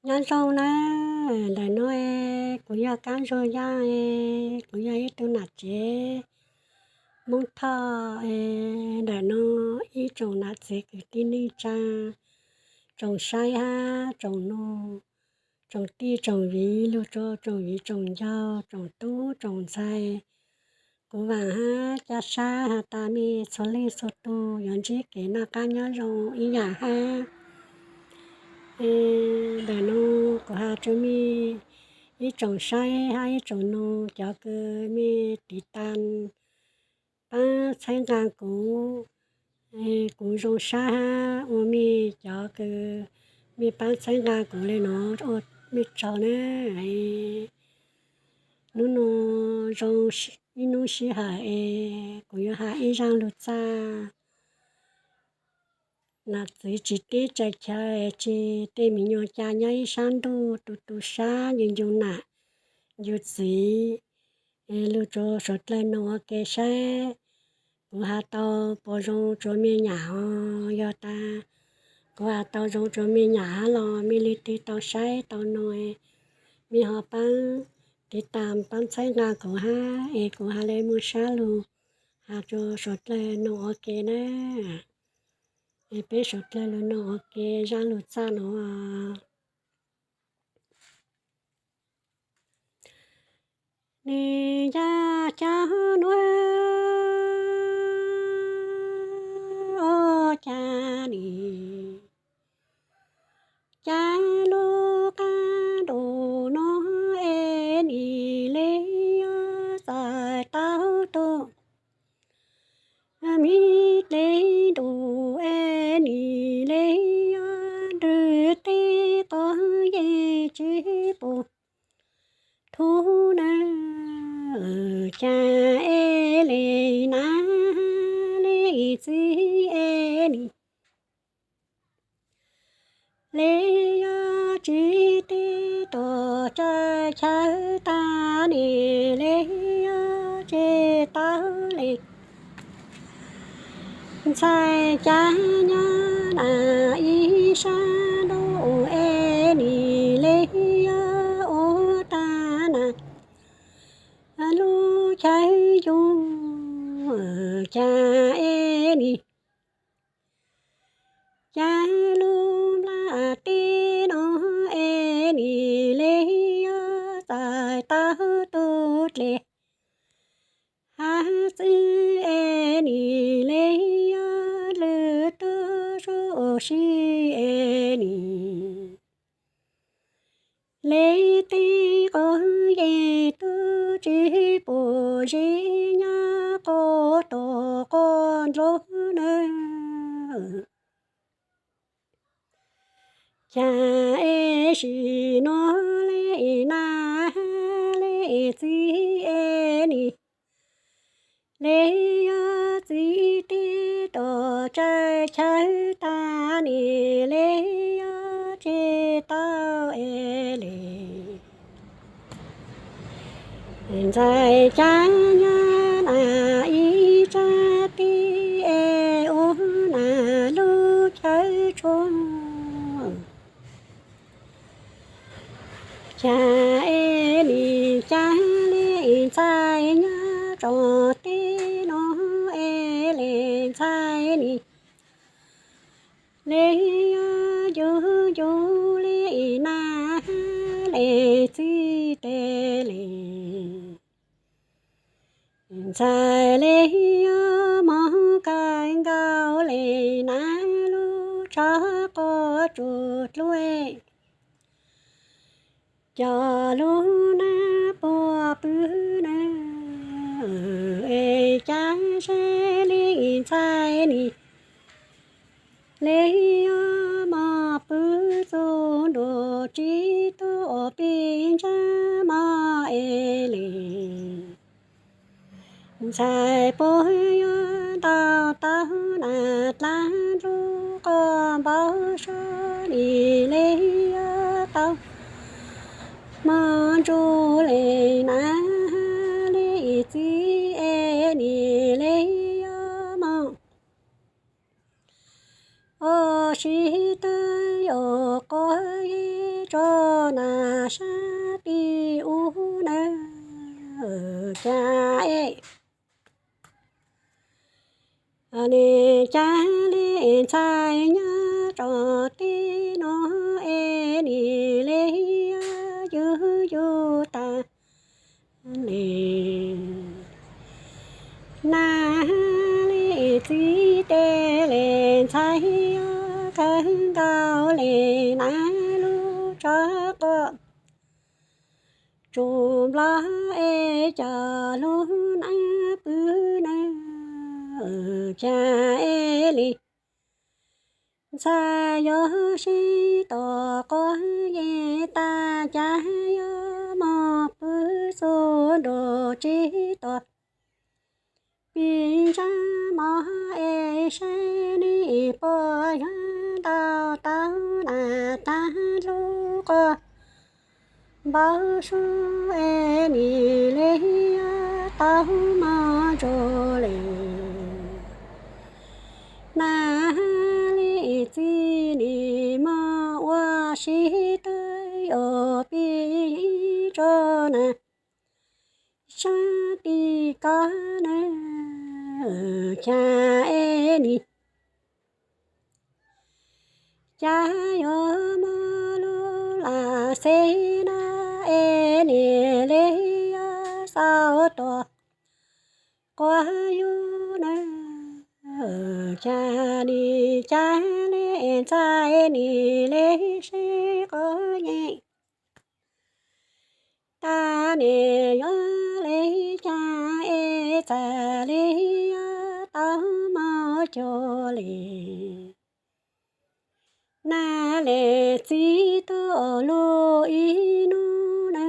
Nyob zoo na, ntawm no kuv yog Kab Ntsuag Yaj, kuv yog ib tug nam tsev Hmoob Thoj. Ntawm no ib tsoom nam txiv kwv tij neej tsa, tsoom saib hab tsoom nug, tsoom tij tsoom viv, lug rua tsoom viv tsoom ncaus, tsoom tub tsoom ntxhais, kuv vaam hab ca sab has tas mej txhua leej txhua tug yuav ntsib kev noj qaab nyob zoo ib yaam hab. Ntawm no kuv has rua mej ib tsoom saib hab ib tsoom nug, cov kws mej tiv tas paab txhawb nqaa kuv, kuv zoo sab hab ua mej cov kws mej paab txhawb nqaa kuv le nuav ua mej tsaug na. Nub nua zoo ib nub sij hawm es kuv yuav has ib zaaj lug txaj. Nam txiv tsi teb tsaws chaw, tsi tej me nyuam ca nyob ib sab ntuj tu tu sab ncu ncu nam ncu txiv, lug rua suav dlawg noog ua ke saib kuv has tau puas zoo rua mej nyam os. Yog tas kuv has tau zoo rua mej nyam hab los mej leej twg tau saib tau noog, mej ho paab tiv tas paab txhawb nqaa kuv hab es kuv has le moog sab lug has rua suav dlawg noog ua ke na. Es peb suav dlawg lug noog ua ke zaaj lug txaj nuav. Nim ncaag caag nuav ua caag nim, caag lub qaab ntuj nuav es nim le yuav txais tau tug me dlev ntuj es nim le yuav ntws teb qub yeej tsi pum thub na. Caag es le nam le txiv es nim le yuav tsi teb tuam tsaws chaw tag nim le yuav tsi tau le ntxhais caag nyob nam ib sab ntuj es nim le yuav ua tag nam lub chaw yug. Caag es nim, caag lub nplaj teb nuav es nim le yuav txais tau tug dlev hab txwv es nim le yuav lwm tug sub si es nim le teb qub yeej tub tsi pum zeb nyob quas tuam quas dlub na. Caag es sim nuav le nam le txiv es nim le yuav txiv teb tuam tsaws chaw tag nim le yuav tsi tau es le ntxhais caag nyob nam ib sab teb es ua nam lub chaw tshua. Caag es nim, caag le ntxhais nyob tsoom teb nuav es le ntxhais nim le yuav ncu ncu le nam le txiv teb le ntxhais le yuav moog kawg nkaus le nam lub tshav quas tsuj dluab cov lub nab puag pw na. Es caag seb le ntxhais nim le yuav moog pw txug nruab tsi tuaj peb ntsab mog es le ntxhais puab yuav ntaus tau nam dlaab ntsuab quas npau suav nim le yuav tau moog ntsib le nam le txiv es nim le yuav moog ua si twb yuav quas yeej tso nas sab tim ub na, cas es nim cas li ntxhais nyob tso teb no es nim li yus yus tas li. Nas li txiv tes li ntxhais kawg nkaus li nas lub tsov quaj tsuj nplog es cov lub nas pw na, cas es li ntxhais yuav sib tua quaj yeej tas, cas yuav mus pw xu nruas tsib tua pib ntsaj mov es saib nim puas yuav ntau tau nas tag lub quaj npau suav es nim li yuav tau mus ntsuag li. Nas li txiv nim mus ua si twb yuav pib tso nas sab tim ko na, cas es nim cas yuav muaj lub lam xeb na es nim li yuav xaus tua quaj yus na, cas nim cas li ntxhais nim li sib quaj yeej tas, nim yuav li cas es txawm li yuav tau mus cuag li. Nas li txiv tuaj luag ib hnub na,